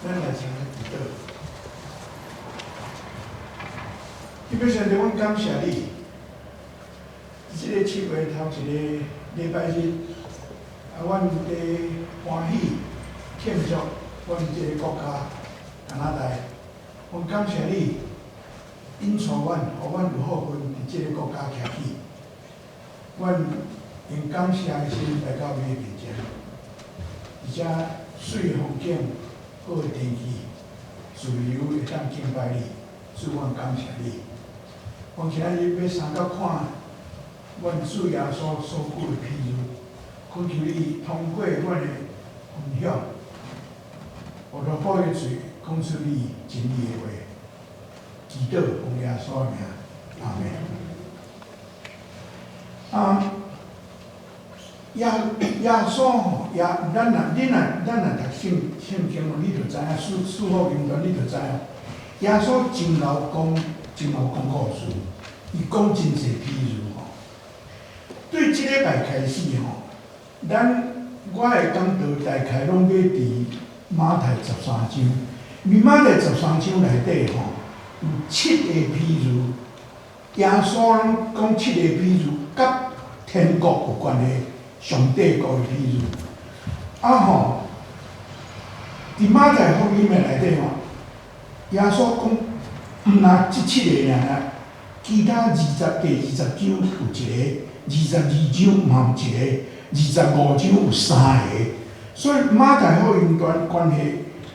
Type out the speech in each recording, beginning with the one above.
咱來先來祈禱。天父上帝，阮感謝你，這个7月頭一个禮拜日，啊，阮佇歡喜慶祝阮這个國家加拿大。阮感謝你，引帶阮，予阮有福分佇這个國家徛起。阮用感謝的心來到你的面前，而且媠的風景，好的天氣，自由會當敬拜你，主，阮感謝你。阮今仔日欲相佮看阮主耶穌所舉的譬喻，懇求你通過阮的分享，予羅寶的喙講出你真理的話。祈禱奉耶穌的名，阿門。啊，耶穌吼，耶，咱若你若咱若讀聖經吼，你就知影四福音傳你就知影，耶穌真𠢕講，真𠢕講故事，伊講真濟譬喻吼。對這禮拜開始吼，我的講道大概攏欲佇馬太十三章，因為馬太十三章內底吼有七个譬喻，耶穌攏講七個譬喻，佮天國有關係，上帝國的譬喻。啊吼，佇馬太福音的內底吼，耶穌講毋若這七個爾爾，其他第20章有一个，22章嘛有一個，25章有三個。所以馬太福音關關係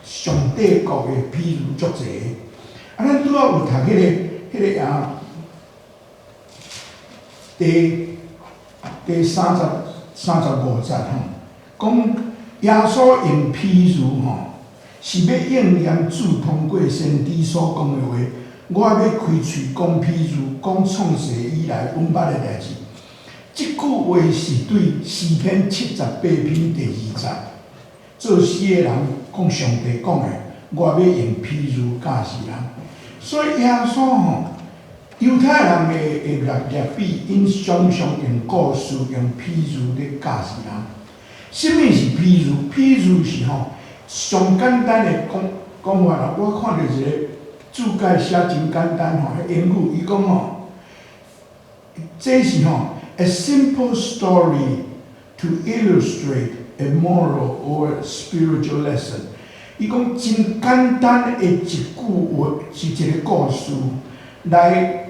上帝國的譬喻足濟。啊，咱拄仔有讀彼个啊，第35節吼，講耶穌用譬喻吼，是欲應驗主通過先知所講的話。我欲開喙講譬喻，講創世以來阮捌的代誌。這句話是對詩篇78篇第2節，作詩的人講上帝講的，我欲用譬喻教示人。所以耶穌吼，猶太人的律比，𪜶常常用故事、用譬喻咧教示人。啥物是譬喻？譬喻是吼，上簡單的講講法啦。我看著一個注解寫真簡單吼，彼英語伊講吼，這是吼，a simple story to illustrate a moral or spiritual lesson。伊講真簡單的一句話，是一個故事，來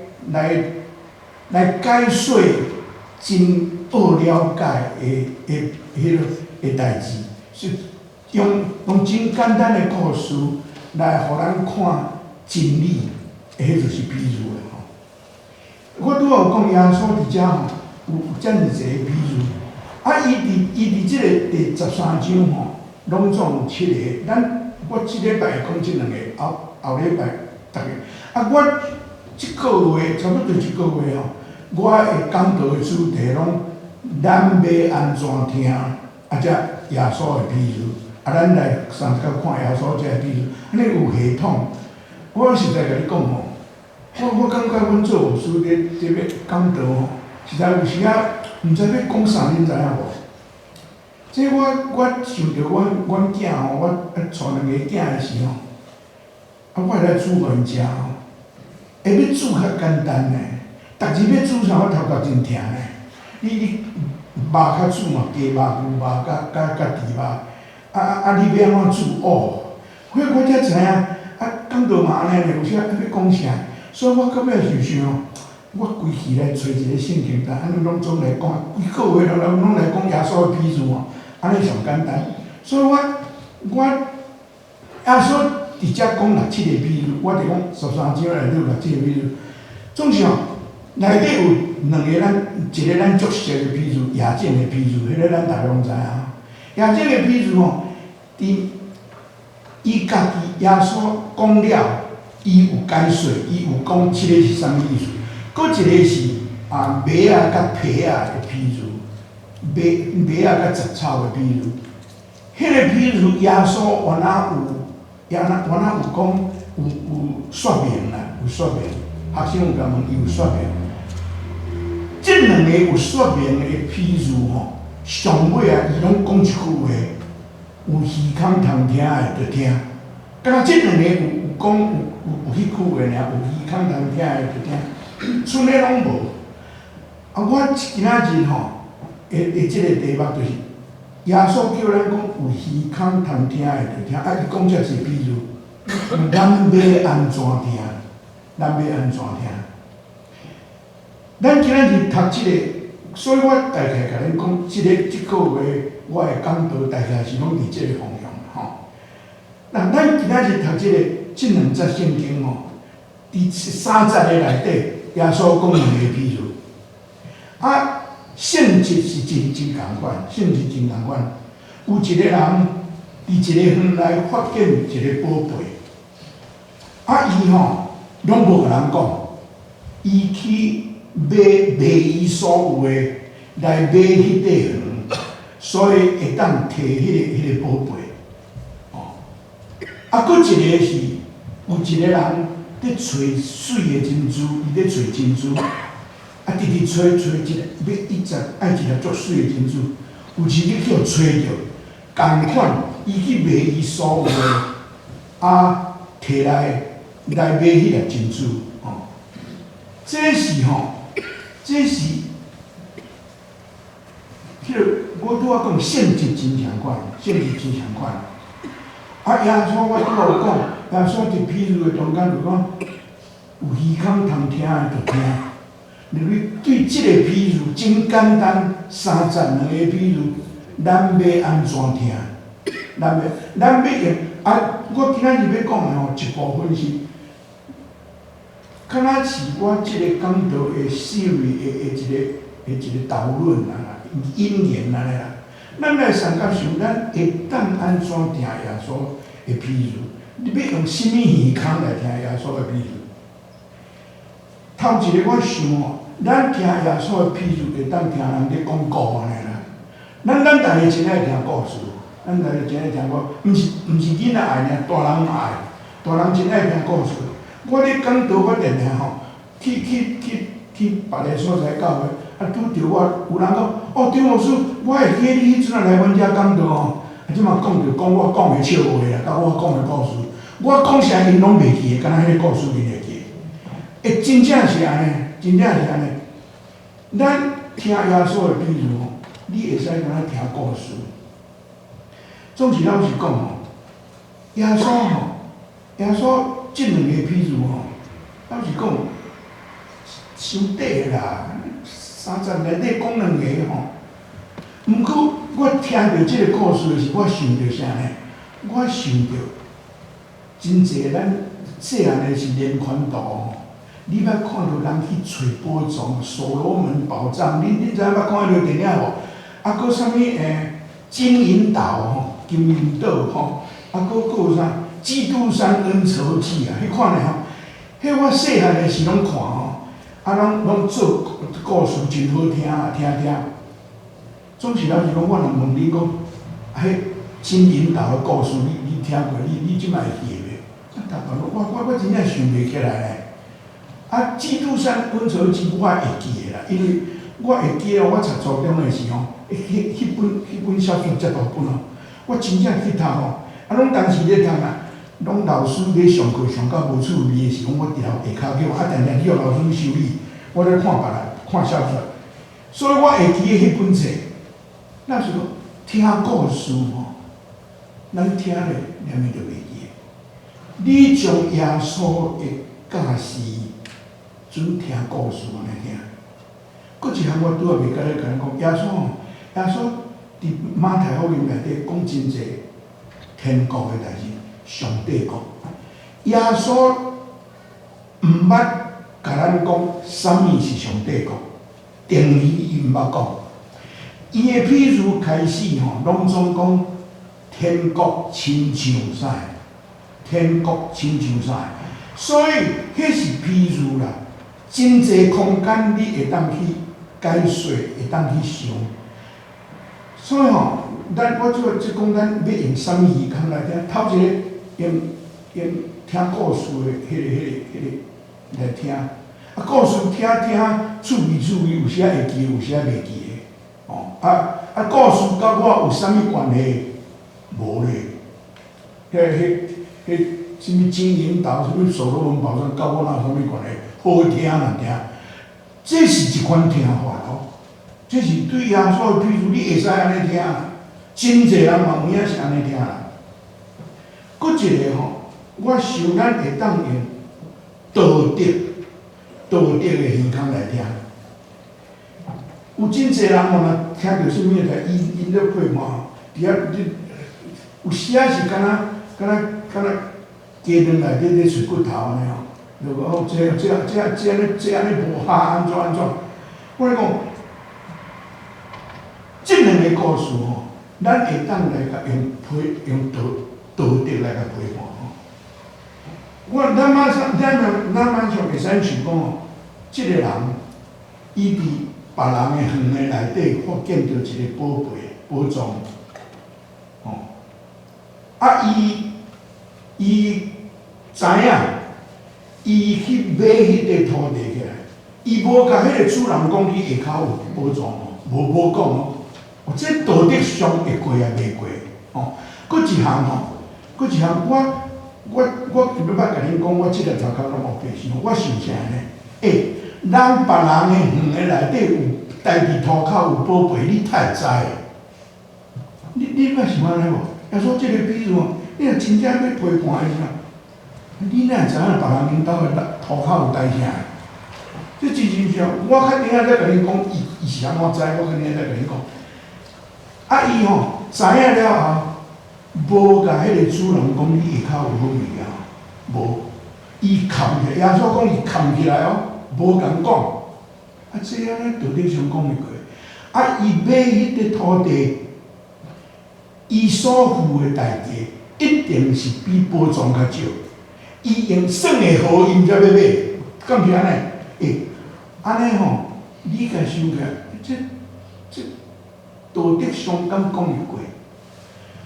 解說真愛了解的彼个的代誌，是用真簡單的故事來予咱看真理，彼就是譬喻啦吼。我拄仔有講耶穌佇遮吼有遮爾濟個譬喻，啊，伊佇這个第十三章吼，攏總有七个。我這禮拜講這兩个，後後禮拜逐个。啊，我這個月差不多這個月吼，我會講道的主題攏咱欲按怎聽？啊，這耶穌的譬喻，啊，咱來相佮看耶穌這个譬喻，按呢有系統。我實在共你講吼，我感覺阮做牧師咧欲講道吼，實在有時仔毋知欲講啥，恁知影無？這我想著阮囝吼，我帶兩个囝的時吼，啊，我會來煮予𪜶食吼，會欲煮較簡單呢，逐日欲煮啥，我頭殼真疼呢。你肉較煮嘛，雞肉、牛肉佮豬肉，啊啊啊！你欲按怎煮哦？所以我才知影，啊，講道嘛按呢呢，有時仔欲講啥，所以我到尾就想，我規氣來揣一個聖經單，按呢攏總來講，規個月攏來講耶穌的譬喻吼，按呢上簡單。所以我耶穌佇遮講六七個譬喻，我就講十三章內底有六七個譬喻，總是吼內底有兩个咱一個咱足熟的譬喻，夜種的譬喻，彼个咱逐家攏知影。夜種的譬喻吼，佇伊家己耶穌講了，伊有解說，伊有講這个是啥物意思。閣一个是啊麥仔佮皮仔的譬喻，麥仔佮雜草的譬喻。彼个譬喻耶穌原來有，原來有講有說明啦，有說明。學生有共問，伊有說明。這兩个有說明的譬喻吼，上尾啊，伊攏講一句話，有耳孔通聽的就聽，敢若這兩个有講有彼句話爾，有耳孔通聽的就聽，剩的攏無。啊，我今仔日吼的這個題目就是耶穌叫咱講有耳孔通聽的就聽，啊，伊講遮濟比喻，咱欲按怎聽？咱欲按怎聽？咱今仔日讀這個，所以我大概共恁講，這個月我的講道大概是攏佇這個方向吼。那咱今仔日讀這兩節聖經吼，佇三節的內底，耶穌講兩个比喻。啊，性質是真真仝款，性質真仝款。有一個人佇一个園內發現一個寶貝，啊，伊吼攏無共人講，伊去賣伊所有的來買彼塊園，所以會當提彼個寶貝。哦，啊，閣一個是有一個人佇揣媠的珍珠，伊咧揣珍珠，啊，直直揣揣一个，欲伊十愛一粒足媠的珍珠，有一日去予揣著，仝款，伊去賣伊所有的，啊，提來買彼粒珍珠，吼。這是吼，這是彼个我拄仔講性質真相款，性質真相款。啊，耶穌我拄仔有講，耶穌佇比喻的中間就講，有耳孔通聽的就聽。因為對這個比喻真簡單，三節兩个比喻，咱欲按怎聽？咱欲用啊！我今仔日欲講的吼，一部分是，敢若是我這个講道的 series 的一個導論啊，引言按呢啦。咱來三甲想，咱會當按怎聽耶穌的比喻？你欲用啥物耳孔來聽耶穌的比喻？頭一个我想吼，咱聽耶穌的比喻，會當聽人咧講故按呢啦。咱逐个真愛聽故事，咱逐个真愛聽故，毋是囡仔愛爾，大人嘛愛，大人真愛聽故事。我咧講道，我定定吼，去別个所在教會，啊，拄著我有人講，哦，張牧師，我會記得你彼陣仔來阮遮講道吼，啊，這馬講著講我講的笑話啊，佮我講的故事，我講啥𪜶攏袂記得，敢若彼個故事𪜶會記得。欸，真正是按呢，真正是按呢。咱聽耶穌的比喻吼，你會使敢若聽故事。總是老實講吼，耶穌吼，耶穌這兩個比喻吼，老實講，傷短啦，三節內底講兩个吼。毋過我聽著這个故事的時，我想著啥呢？我想著真濟咱細漢的時連環圖吼，你捌看著人去揣寶藏，所羅門寶藏，恁知影捌看彼个電影無？啊，閣啥物金銀島吼，金銀島吼，啊，閣有啥？基督山恩仇記啊，彼款的吼，彼我細漢的時攏看吼，啊，攏做故事真好聽啊，聽聽。總是老實講，我若問恁講，啊，彼金銀島的故事，你聽過？你這擺會記得袂？啊，逐個我真正想袂起來咧。啊，基督山恩仇記我會記得啦，因為我會記得我讀初中的時吼，彼本小說遮大本吼，我真正去讀吼，啊，攏當時咧讀啊，攏老師咧上課上到無趣味的時陣，我佇下跤叫啊，定定去予老師修理，我咧看別人看小說，所以我會記得彼本冊。那是講聽故事吼，咱聽咧連面就袂記得。你將耶穌的教示準聽故事按呢聽。閣一項我拄仔袂記咧共恁講，耶穌吼，耶穌佇馬太福音內底講真濟天國的代誌，上帝國。耶穌毋捌共咱講啥物是上帝國，定義伊毋捌講。伊的比喻開始吼，攏總講天國親像啥？天國親像啥？所以彼是比喻啦，真濟空間你會當去解說，會當去想。所以吼，咱我這這講咱欲用啥物耳孔來聽？頭一個用聽故事的彼個來聽，啊，故事聽聽趣味趣味，有時會記，有時袂記的。哦，啊啊，故事佮我有啥物關係？無咧。彼彼啥物金銀島，啥物所羅門寶藏，佮我哪有啥物關係？好聽若聽，這是一款聽法哦。這是對耶穌的比喻，你會使按呢聽啦。真濟人嘛有影是按呢聽啦。閣一個吼，我想咱會當用道德、道德的耳孔來聽。有真濟人吼，若聽著啥物代，伊𪜶咧批判，佇遐你有時仔是敢若敢若敢若雞卵內底咧揣骨頭按呢吼，就講哦，這這這這按呢這按呢無合按怎按怎。我咧講，這兩个故事吼，咱會當來共用批用道道德來共批判吼。我咱馬上咱咱馬上會使想講吼，這个人伊佇別人的園的內底發現著一个寶貝寶藏，吼！啊，伊伊知影，伊去買彼個土地起來，伊無共彼個主人講去下跤有寶藏哦，無無講哦。哦，這道德上會過抑袂過？吼，閣一項吼，閣一項，我我我欲捌共恁講，我這個頭殼攏烏白想，我想啥呢？欸，人別人的園的內底有代誌塗跤有寶貝，你呾會知？你你捌想按呢無？耶穌這个比喻，你若真正欲批判的時陣，你哪會知影別人𪜶兜的塗跤有代啥？這真真正，我較等仔再共恁講，伊伊是按怎知？我較等仔再共恁講。啊，伊吼知影了後，無共彼个主人講你下跤有好物件，無，伊崁起來，耶穌講伊崁起來哦，無共講。啊，這按呢道德上講會過。啊，伊買彼个土地，伊所付的代價一定是比寶藏較少。伊用算會好，𪜶才欲買，敢是按呢？欸，按呢吼，你共想起來，這這道德上敢講會過？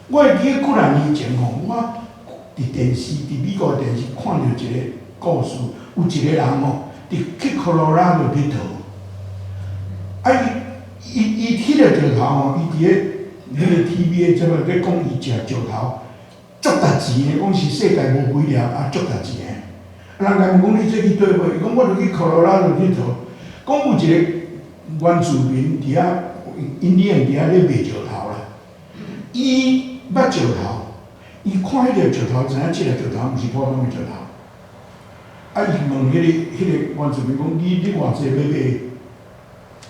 我會記得幾若年前吼，我佇電視，佇美國的電視看著一個故事，有一個人吼，佇去科羅拉多𨑨迌，啊伊伊伊彼个石頭吼，伊佇咧彼个 TV 的節目咧講伊食石頭，足值錢的，講是世界無幾粒啊，足值錢的。人共問講你這去佗買？伊講我著去科羅拉多𨑨迌，講有一個原住民佇遐，印第安佇遐咧賣石頭啦。伊捌石頭，伊看彼個石頭，知影這个石頭毋是普通的石頭。啊，伊問彼個原住民講：你你偌濟欲買？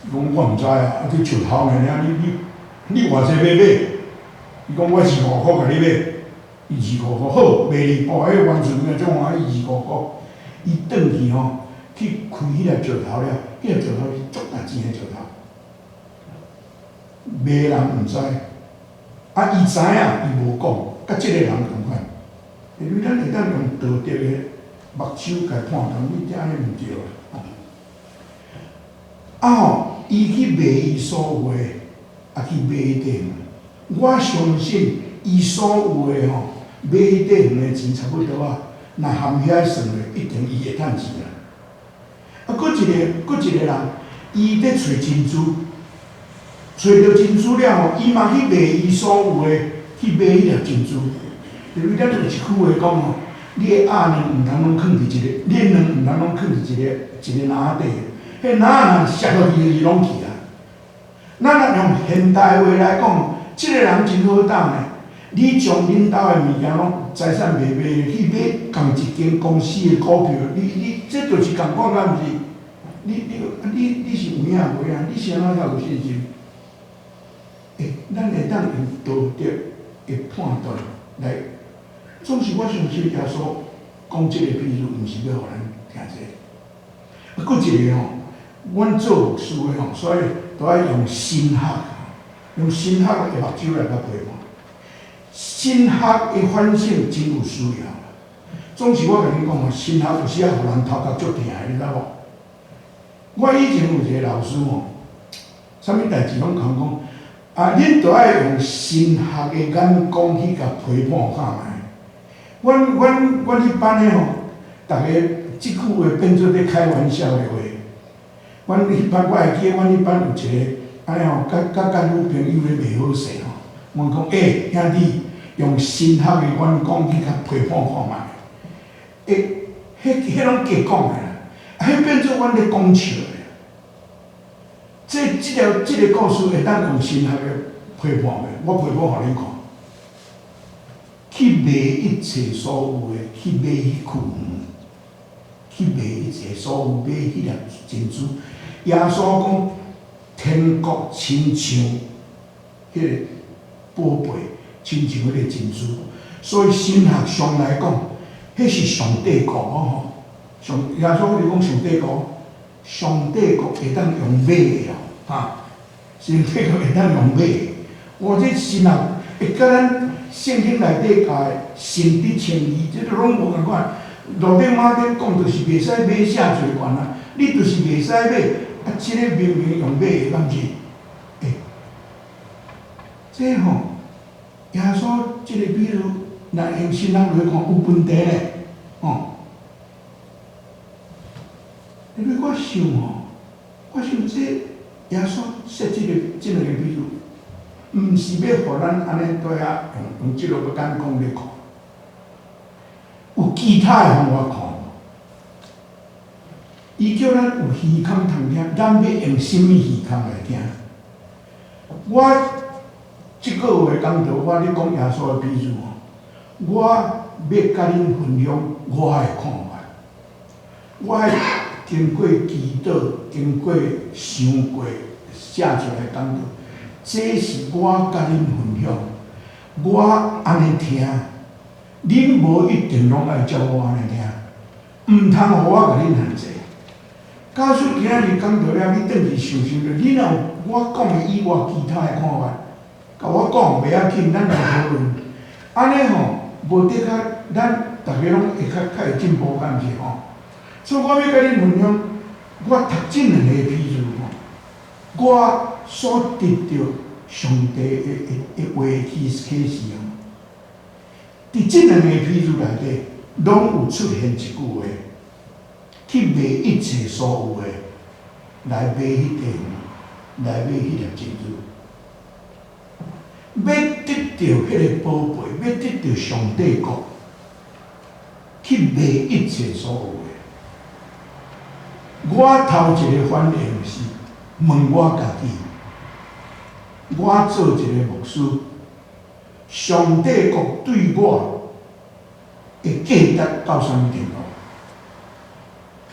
伊講我毋知啊，啊這石頭爾爾，你你你偌濟欲買？伊講我二五箍共你買，伊二五箍好賣你，哦，彼个原住民足歡喜二五箍。伊轉去吼，去開彼粒石頭了，彼粒石頭是足值錢的石頭，賣人毋知，啊，伊知影，伊無講，佮這个人仝款。因為咱會當用道德的目睭共判斷，你這按呢毋對啦。啊吼，伊去賣伊所有的，啊去買彼塊園。我相信伊所有的吼，買彼塊園的錢差不多啊。若含遐算咧，一定伊會趁錢啦。啊，閣一个，閣一个人，伊咧揣珍珠，揣著珍珠了後，伊嘛去賣伊所有的，去買彼粒珍珠。因為咱有一句話講吼，你的鴨卵毋通攏囥佇一個，你的卵毋通攏囥佇一個一個籃仔底，彼籃仔若摔落去就是攏去啊。咱若用現代話來講，這个人真好膽的。你將恁兜的物件攏財產賣賣，去買仝一間公司的股票，你你這就是仝款，敢毋是？你你你你是有影無影？你是按怎才有信心？欸，咱會當用道德的判斷來，總是我相信耶穌講這個比喻，毋是欲予咱聽這个。啊，閣一个吼，阮做牧師的吼，所以都愛用神學，用神學的目睭來共批判。神學的反省真有需要。總是我共恁講吼，神學有時仔予人頭殼足疼的，你知無？我以前有一個老師吼，啥物代誌攏共講，啊，恁著愛用神學的眼光去共批判看覓。阮阮阮彼班的吼，逐个這句話變做咧開玩笑的話。阮彼班我會記得，阮彼班有一個按呢吼，佮佮佮女朋友咧袂好勢吼，問講，欸，兄弟，用神學的眼光去共批判看覓。會，彼彼攏假講的啦，啊，彼變做阮咧講笑的。這這條這个故事會當用神學的批判袂？我批判予恁看。去賣一切所有的，去買彼塊園，去賣一切所有買彼粒珍珠。耶穌講，天國親像彼个寶貝，親像彼个珍珠。所以神學上來講，彼是上帝國吼。上耶穌佇講上帝國，上帝國會當用買的哦，哈！上帝國會當用買的。哇！這神學會佮咱聖經內底教的神得稱義，這都攏無仝款。路頂馬頂講，就是袂使買啥罪權啊！你就是袂使買，啊，這个明明用買的，敢毋是？欸，這吼，耶穌這个比喻，若用神學來看有問題咧，吼。因為我想吼，我想這耶穌設這个這兩个比喻，毋是欲予咱按呢對遐用用這个眼光咧看，有其他的方法看。伊叫咱有耳孔通聽，咱欲用啥物耳孔來聽？我這個月講道，我咧講耶穌的比喻吼，我欲共恁分享我的看法，我經過祈禱，經過想過寫出來講道，這是我共恁分享。我按呢聽，恁無一定攏愛照我按呢聽，毋通予我共恁限制。假使今仔日講道了，你轉去想想著，你若有我講的以外其他的看法，共我講袂要緊，咱來討論。按呢吼，無得較，咱逐个攏會較較會進步，敢毋是吼？所以我欲共恁分享，我讀這兩个比喻吼，我所得著上帝的的的話啟啟示吼，佇這兩個比喻內底，攏有出現一句話：去賣一切所有的，來買彼塊園，來買彼粒珍珠。欲得著彼个寶貝，欲得著上帝國，去賣一切所有的。我頭一个反應是問我家己：我做一個牧師，上帝國對我的價值到啥物程度？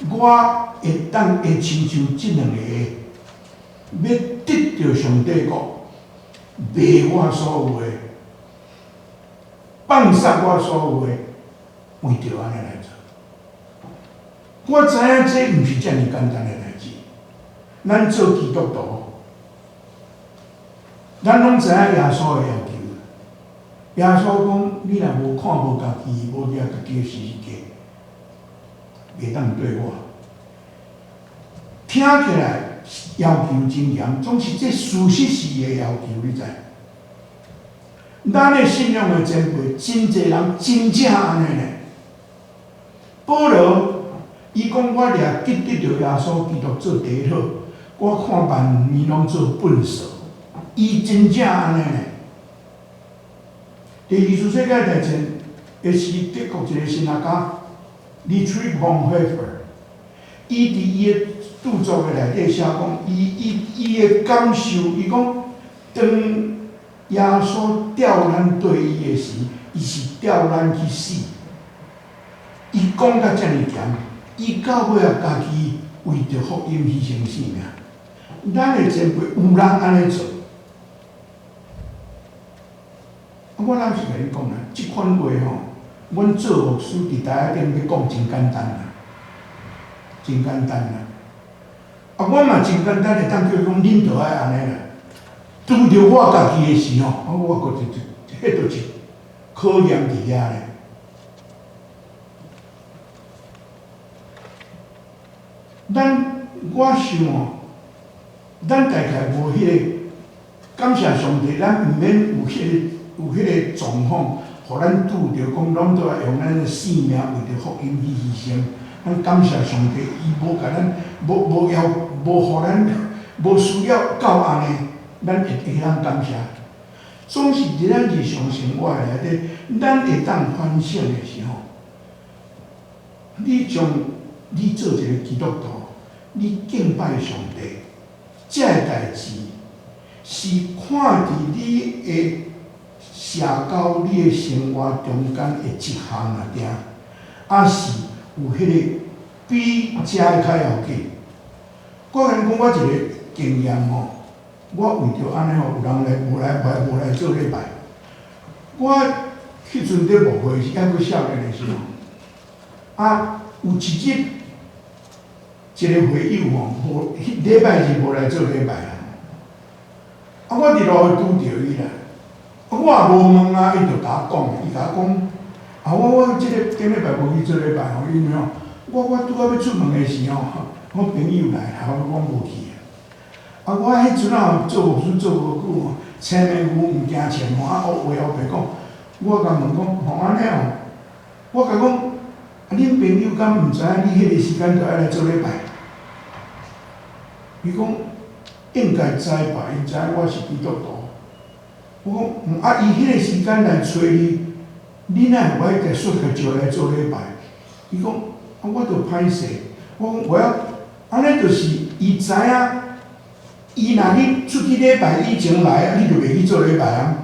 我會當會親像這兩個，欲得著上帝國，賣我所有的，放捨我所有的，為著按呢來做。我知影這毋是遮爾簡單的代誌。咱做基督徒，咱攏知影耶穌的要求。耶穌講：你若無看無家己，無掠家己的十字架，袂當綴我。聽起來要求真嚴，總是這事實是伊的要求，你知？咱的信仰的前輩，真濟人真正按呢呢。保羅伊講：我掠得得著耶穌基督做第一好，我看萬物攏做糞掃。伊真正按呢呢。第二次世界大戰，的是德國一個神學家 Dietrich Bonhoeffer，伊佇伊的著作的內底寫講，伊伊伊的感受，伊講當耶穌調咱綴伊的時，伊是調咱去死。伊講甲遮爾嚴，伊到尾仔家己為著福音犧牲性命。咱的前輩有人按呢做。我老實共你講啦，這款話吼，阮做牧師佇台仔頂欲講真簡單啦，真簡單啦。啊，我嘛真簡單會當叫伊講，恁著愛按呢啦。拄著我家己的時吼，啊，我閣就就，彼就是考驗佇遐咧。咱我想吼，咱大概無彼個感謝上帝，咱毋免有彼個有彼個狀況，予咱拄著講，攏都愛用咱的性命為著福音去犧牲。咱感謝上帝，伊無共咱無無要無予咱無需要到按呢，咱會會當感謝。總是佇咱日常生活內底，咱會當反省的是吼，你將你做一个基督徒，你敬拜上帝，這个代誌是看佇你的社交、你的生活中間的一項爾定，抑是有彼个比這个較要緊？我共你講，我一个經驗吼，我為著按呢吼，有人來無來來無來做禮拜。我彼陣佇牧會時，猶閣少年的時吼，啊，有一日，一个會友吼，無彼禮拜日無來做禮拜啦。啊，我佇路拄著伊啦，啊，我也無問啊，伊就共我講，伊共我講，啊，我這个頂禮拜無去做禮拜吼，因為吼，我拄仔欲出門的時吼，我朋友來，我講無去啊。啊，我彼陣仔做牧師做無久吼，青的牛毋驚前吼，啊，烏話烏白講，我共問講，吼按呢哦，我共講，啊，恁朋友敢毋知影你彼个時間著愛來做禮拜？伊講應該知吧，𪜶知影我是基督徒。我講，嗯，啊，伊彼个時間來揣你，你哪會無愛共說共招來做禮拜？伊講，啊，我著歹勢。我講我要，按呢就是伊知影，伊若去出去禮拜以前來，啊，你就袂去做禮拜啊。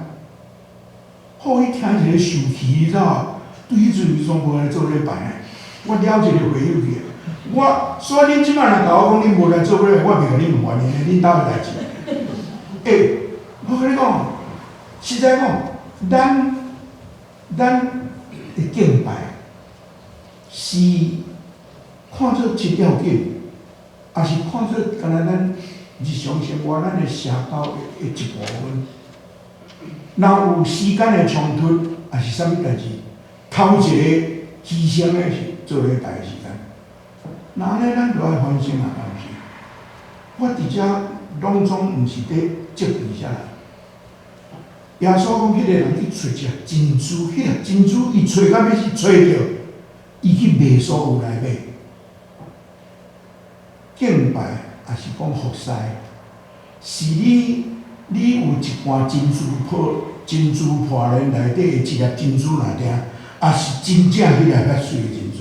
好，伊聽一个受氣，你知無？對彼陣伊總無來做禮拜呢。我了一个會友去，我所以恁這擺若共我講恁無來做禮拜，我袂共恁問原因的，恁兜的代誌。欸，我共你講，實在講，咱的敬拜是看做真要緊，抑是看做敢若咱日常生活咱的社交的一部分。若有時間的衝突，抑是啥物代誌，頭一个犧牲的是做禮拜的時間。那按呢，咱就愛反省啊，敢毋是？我佇遮攏總毋是佇責備啥人。耶穌講，彼个人去揣一粒珍珠，彼粒珍珠伊揣到欲死，揣著，伊去賣所有來買。敬拜抑是講服侍，是你有一罐珍珠破珍珠破鏈內底的一粒珍珠爾定，抑是真正彼粒遐媠的珍珠？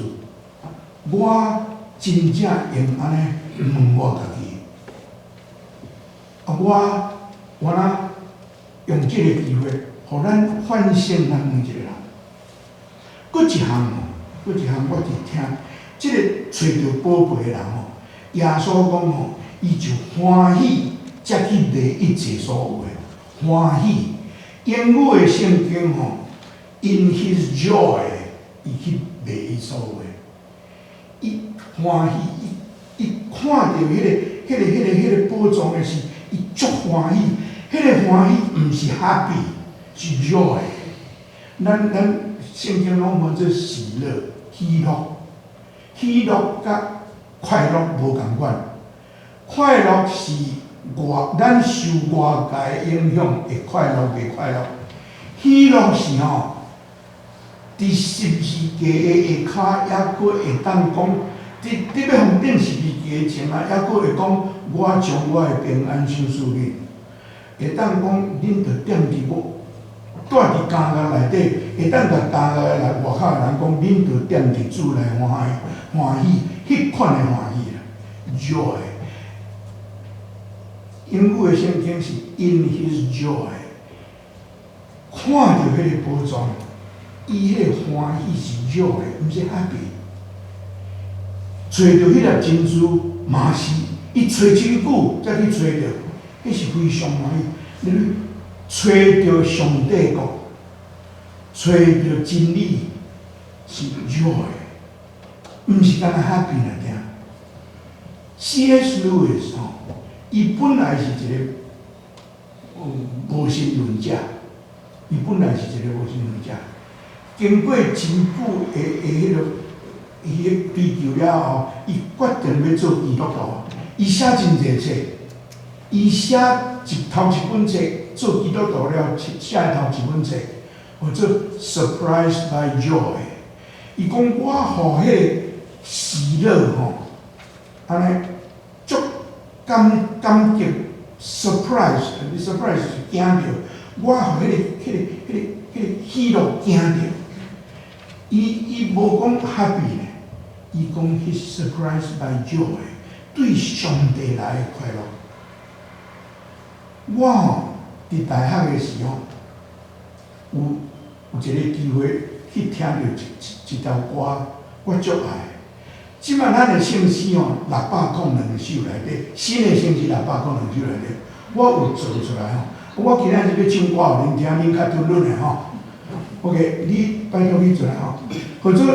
我真正用按呢問我家己，啊，我我若用這个機會，予咱反省咱每一个人。閣一項吼，閣一項，我佇聽，這个揣著寶貝的人吼，耶穌講吼，伊就歡喜，才去賣一切所有的，歡喜。英語的聖經吼，In his joy，伊去賣伊所有的，伊歡喜，伊看著彼个寶藏的時，伊足歡喜。彼个歡喜毋是 happy，是 joy。咱聖經攏翻做喜樂、喜樂、喜樂佮快樂無仝款。快樂是外咱受外界影響會快樂袂快樂。喜樂是吼，佇十字架的下跤，猶閣會當講，佇欲予釘十字架前啊，猶閣會講，我將我的平安賞賜恁。會當講，恁著踮佇我，蹛佇監獄內底，會當共監獄內外口的人講，恁著踮佇主內歡喜歡喜，彼款的歡喜啦，joy。英語的聖經是 in his joy，看著彼个寶藏，伊彼個歡喜是 joy，毋是 happy。揣著彼粒珍珠，嘛是伊揣真久才去揣著，彼是非常歡喜。你揣著上帝國，揣著真理是 joy，毋是干焦 happy 爾定。C.S. Lewis 吼，伊本來是一个無神論者，伊本來是一個無神論者，經過真久的彼個伊的追求了後，伊決定欲做基督徒。伊寫真濟冊，伊寫一頭一本冊做基督徒了，寫頭一本冊，號做《Surprised by Joy》。伊講我予彼个喜樂吼，按呢足感激 surprise，surprise 是驚著，我予彼个喜樂驚著。伊無講 happy 呢，伊講 he surprised by joy，對上帝來的快樂。我吼佇大學的時候，有一个機會去聽著一條歌，我足愛。這擺咱的聖詩吼，六百空兩首內底，新的聖詩六百空兩首內底，我有做出來吼。我今仔日欲唱歌予恁聽，恁較吞忍的吼。OK，你拜託你做來吼，叫做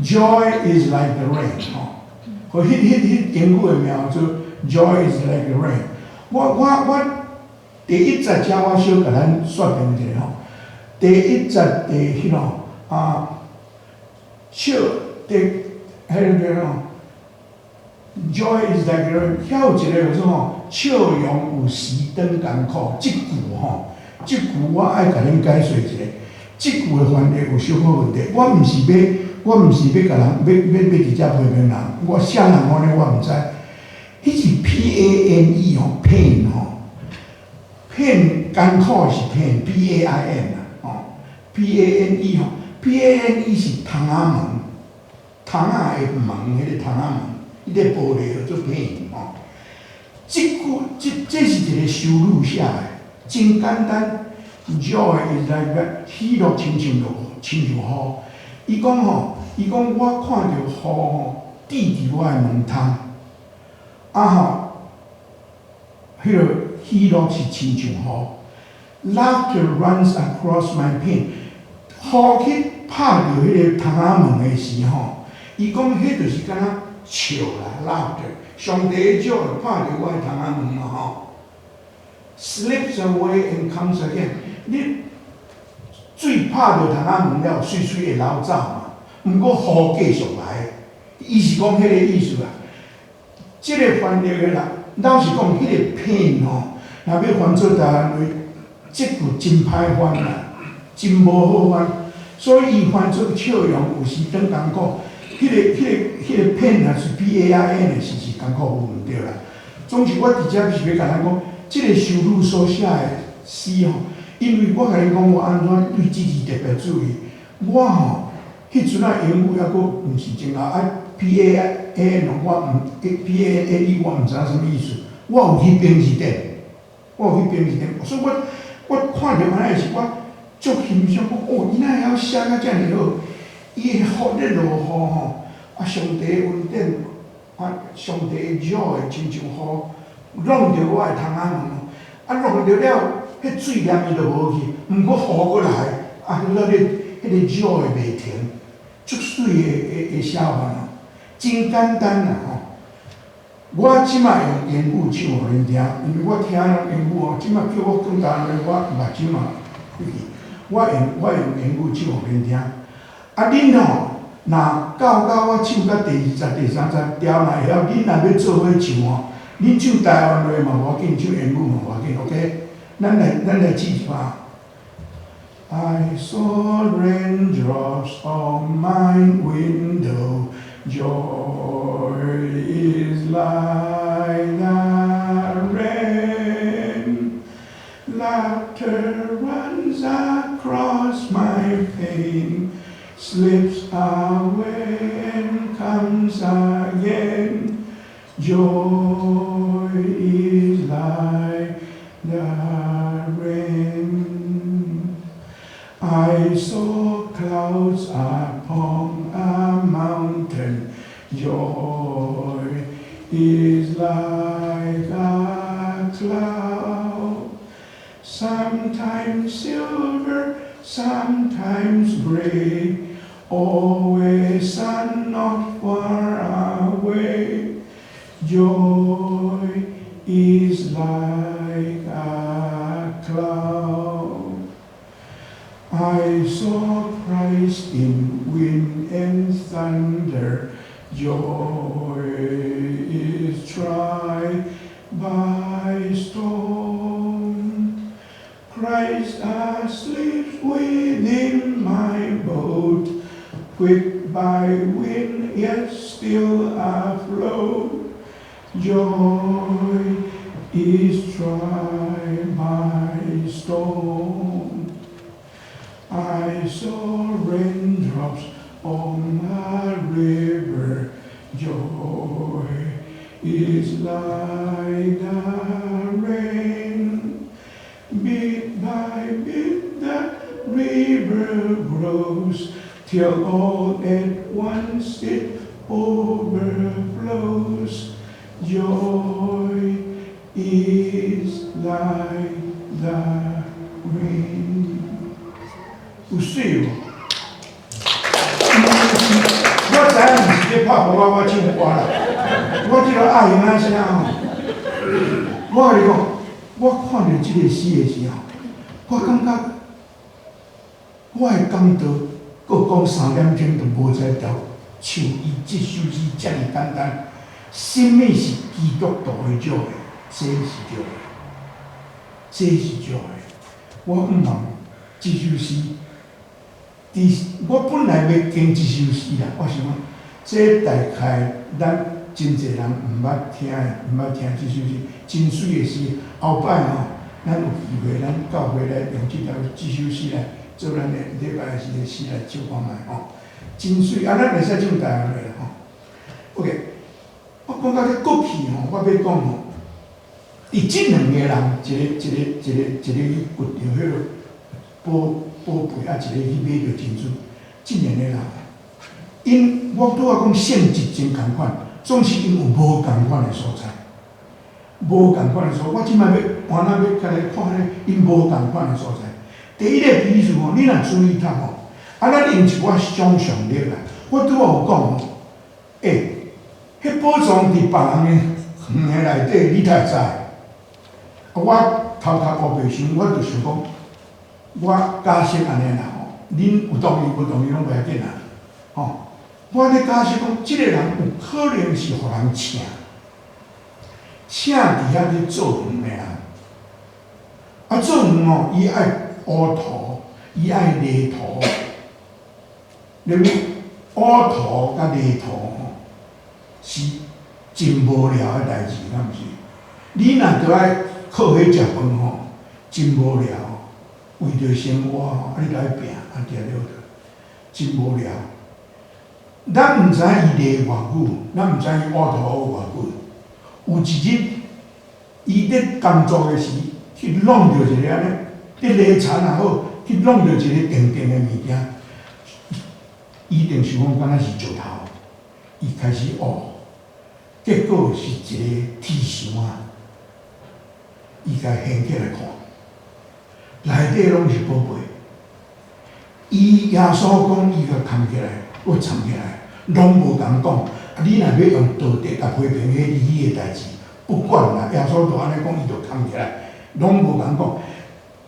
Joy is like the rain 吼，和彼英語的名叫做 Joy is like the rain。我第一節遮我小共咱說明一下吼。第一節第彼囉啊，笑第彼個叫吼，Joy is like the rain，遐有一個叫做吼，笑容有時轉艱苦，這句吼，這句我愛共恁解說一下。這句的翻譯有小可問題，我毋是欲共人欲佇遮批評人，我啥人按呢我毋知。彼是 PANE 吼，pain 吼，pain 艱苦是 pain，PAIN 啦，吼，PANE 吼，PANE 是窗仔門，窗仔的門，彼個窗仔門，彼個玻璃叫做 pane 吼。這句這是一個修女寫的，真簡單。Joy is like that，喜樂親像落親像雨。伊講吼，伊講我看著雨吼，滴佇我的門窗，啊吼，彼個喜樂是親像雨。Laughter runs across my pane，雨去拍著彼個窗仔門的時吼，伊講彼就是敢若笑啦，laughter。上帝的笑拍著我的窗仔門嘛吼。Slips away and comes again。你水拍著窗仔門了，媠媠會流走嘛。毋過雨繼續來，伊是講彼個意思啊。這個翻譯的人，老實講，彼個 pain 吼，若欲翻做台灣話，這句真歹翻啦，真無好翻。所以伊翻做笑容有時轉艱苦，彼個 pain 若是 PAIN 的，是艱苦無毋對啦。總之，我佇遮是欲共咱講，這個修女所寫的詩吼，因為我共你講，我按怎對這字特別注意。我吼，彼陣仔英語猶閣毋是真𠢕，啊 PAN 我毋 PANE 我毋知影啥物意思。我有去編字典，我有去編字典，所以我看著按呢時，我足欣賞，講哦，伊哪會曉寫甲遮爾好？伊的雨咧落雨吼，啊，上帝的恩典，啊，上帝的 joy 親像雨，弄著我的窗仔門，啊，弄著了，彼水連伊就無去，毋過雨閣來，啊，彼個 joy 袂停，足媠的寫法哦，真簡單啦吼。我這擺用英語唱予恁聽，因為我聽英語哦，這擺叫我講台灣話，我目睭嘛開去。我用英語唱予恁聽。啊，恁吼，若到我唱到第二節、第三節調，若會曉，恁若欲做伙唱吼，恁唱台灣話嘛無要緊，唱英語嘛無要緊，OK？咱來試一擺。I saw raindrops on my window, joy is like the rain. Laughter runs across my pane, slips away and comes again. Joy is like the rain. I saw clouds upon a mountain. Joy is like a cloud. Sometimes silver, sometimes gray, always and not far away. Joy is like a cloud. I saw Christ in wind and thunder. Joy is tried by storm. Christ asleep within my boat, whipped by wind, yet still afloat. Joy is tried by storm. I saw raindrops on a river. Joy is like the rain. Bit by bit the river grows till all at once it overflows. Joy is like the rain. 有水無？我知影毋是咧拍鼓仔，我唱歌啦。我這個愛兄仔聲吼，我共你講，我看著這个詩的時候，我感覺我的講道，閣講3點鐘就無才調，像伊這首詩遮爾簡單。啥物是基督徒的 joy？這是 joy，這是 joy。我毋望這首詩，佇我本來欲揀這首詩啦，我想講，這大概咱真濟人毋捌聽的，毋捌聽這首詩，真媠的詩。後擺吼，咱有機會，咱教會來用這條這首詩來做咱的禮拜時的詩來唱看覓吼，真媠。啊，咱會使唱台語啦吼。OK，我講到這過去吼，我欲講吼，佇這兩个人，一个一个一个一个去掘著彼个寶寶貝，啊，一个去買著珍珠，這兩个人，𪜶我拄仔講性質真仝款，總是𪜶有無仝款的所在，無仝款的所在。我這擺欲換仔欲共你看咧，𪜶無仝款的所在。第一個比喻吼，你若注意讀吼，啊，咱用一寡想象力啦。我拄仔有講吼，欸，彼寶藏佇別人的園的內底，你哪會知？啊，我頭殼烏白想，我就想講，我假設按呢啦吼，恁有同意無同意攏袂要緊啦，吼。我咧假設講，這个人有可能是予人請，請佇遐咧做園的人。啊，做園吼，伊愛烏塗，伊愛犁土。你烏塗佮犁土吼，是真無聊的代誌，敢毋是？你若著愛靠彼食飯吼，真無聊。為著生活吼，啊，你著愛拚，啊，定著真無聊。咱毋知伊犁偌久，咱毋知伊挖土偌久。有一日，伊佇工作的時，去弄著一个按呢，佇犁田也好，去弄著一个長長的物件，伊一定想講敢若是石頭，伊開始挖，結果是一个鐵箱仔，伊共掀起來看，內底攏是寶貝。伊耶穌講，伊共崁起來，閣藏起來，攏無共講。啊，你若欲用道德共批評，彼你的代誌，不管啦。耶穌就按呢講，伊就崁起來，攏無共講。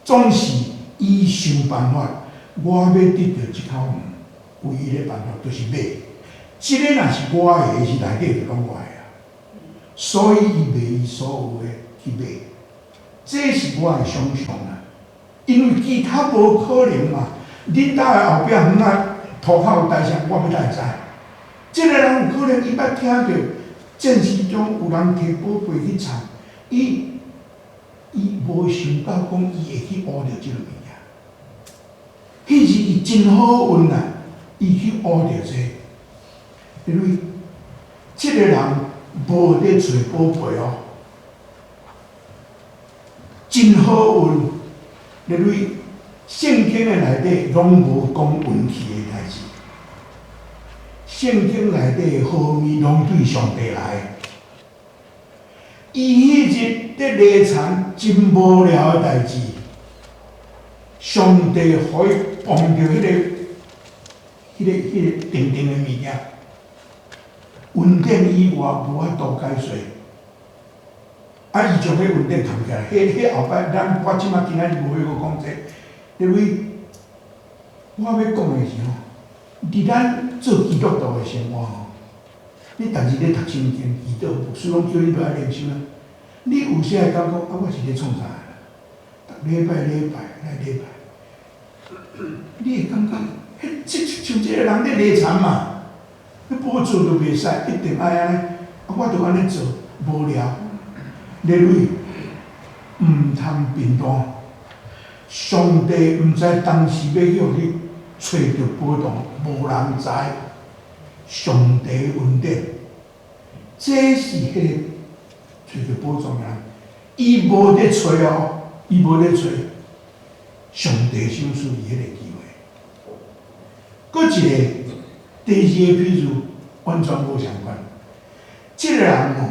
總是伊想辦法，我欲得著這口園，唯一的辦法就是買。這個若是我的，是內底就攏我的啊。所以伊賣伊所有的去買，這是我的想象啊。因為其他無可能嘛。恁兜的後壁園仔塗跤有代啥，我欲哪會知？這个人有可能伊捌聽著戰時中有人提寶貝去藏，伊無想到講伊會去挖著這个物件。彼時伊真好運啊，伊去挖著這個，因為這个人無佇揣寶貝哦，真好運，因為聖經的內底攏無講運氣的代誌，聖經內底的好物攏對上帝來。伊彼日佇犁田真無聊的代誌，上帝予伊碰著彼个長長的物件，恩典以外無法度解說。啊！伊將彼恩典崁起來，彼後擺，咱我這擺今仔日無欲閣講這個，因為我欲講的是吼，佇咱做基督徒的生活吼，你逐日咧讀聖經、祈禱，牧師攏叫你落來靈修啊。你有時會感覺啊，我是咧創啥？逐禮拜禮拜來禮拜，你會感覺，彼這像這個人咧犁田嘛，你無做就袂使，一定愛按呢，啊，我就按呢做，無聊。例如，毋通貧惰。上帝毋知當時欲去予你揣著寶藏，無人知。上帝恩典，這是彼个揣著寶藏的人，伊無咧揣哦，伊無咧揣，上帝賞賜伊彼個機會。閣一个第二个比喻完全無相仝，這个人吼，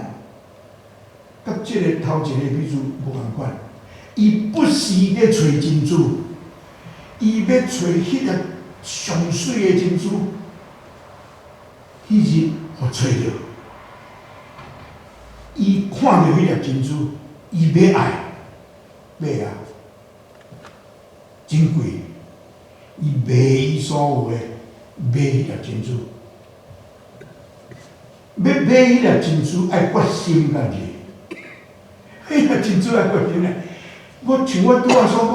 佮這个頭一个比喻無仝款，伊不是咧揣珍珠，伊欲揣彼粒上媠的珍珠，彼日予揣著，伊看著彼粒珍珠，伊欲愛，買啊，真貴，伊賣伊所有的買彼粒珍珠，欲買彼粒珍珠愛決心，敢毋是？彼粒珍珠愛決心咧。我像我拄仔所講，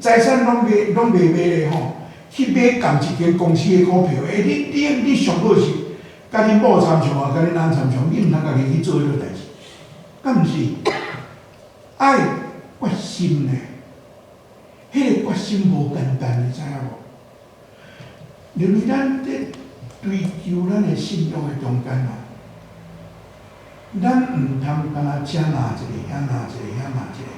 財產攏賣攏賣賣咧吼，去買仝一間公司的股票，欸，你上好是佮恁某參詳啊，佮恁翁參詳，你毋通家己去做彼落代誌，敢毋是？愛決心呢，彼個決心無簡單，你知影無？因為咱佇追求咱的信仰的中間哦，咱毋通干焦這若一個，遐若一個，遐若一個。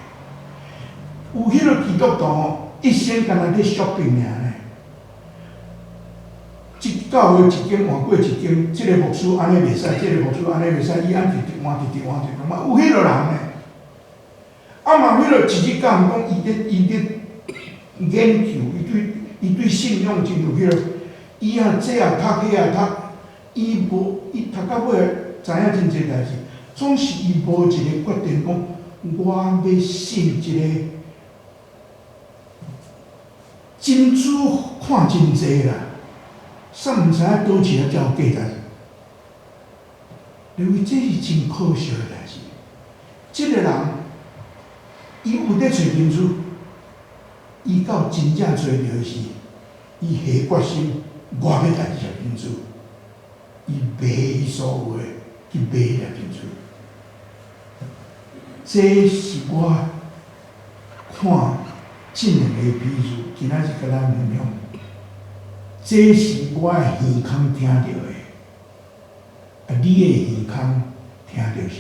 有彼个基督徒吼，一生干焦佇 shopping 爾呢。這教會一間換過一間，這個牧師按呢袂使，這個牧師按呢袂使，伊按直直換，直直換，直直換，有彼落人呢。啊嘛，彼落一日講講，伊佇研究，伊對信仰真有彼落，伊啊這也讀，彼也讀，伊無伊讀到尾知影真濟代誌，總是伊無一个決定講，我欲信這个珍珠看真濟啦，煞毋知影佗一粒才有價值。因為這是真可惜的代誌。這个人，伊有佇揣珍珠，伊到真正揣著時，伊下決心，我欲趁這粒珍珠，伊賣伊所有的去買彼粒珍珠。這是我看這兩个比喻，今仔日共咱分享。這是我的耳空聽著的，啊，你的耳空聽著啥？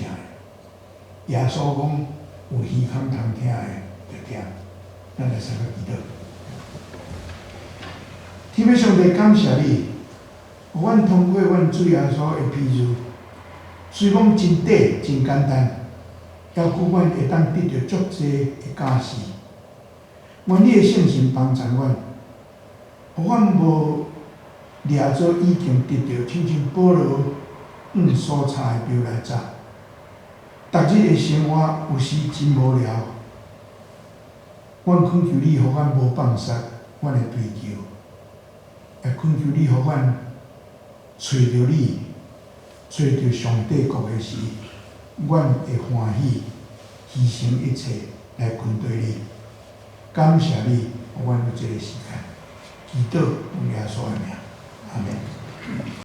耶穌講有耳空通聽的，就聽。咱來三個祈禱。天父上帝，感謝你，予阮通過阮主耶穌的比喻，雖講真短真簡單，猶閣阮會當得著足濟的教示。願你的聖神幫助阮，予阮無掠做已經得著，親像保羅向所插的標來走。逐日的生活有時真無聊，阮懇求你，予阮無放捒阮的追求，也懇求你，予阮揣著你，揣著上帝國的時，阮會歡喜犧牲一切來跟隨你。感謝你，予阮有這个時間，祈禱奉耶穌的名，阿門。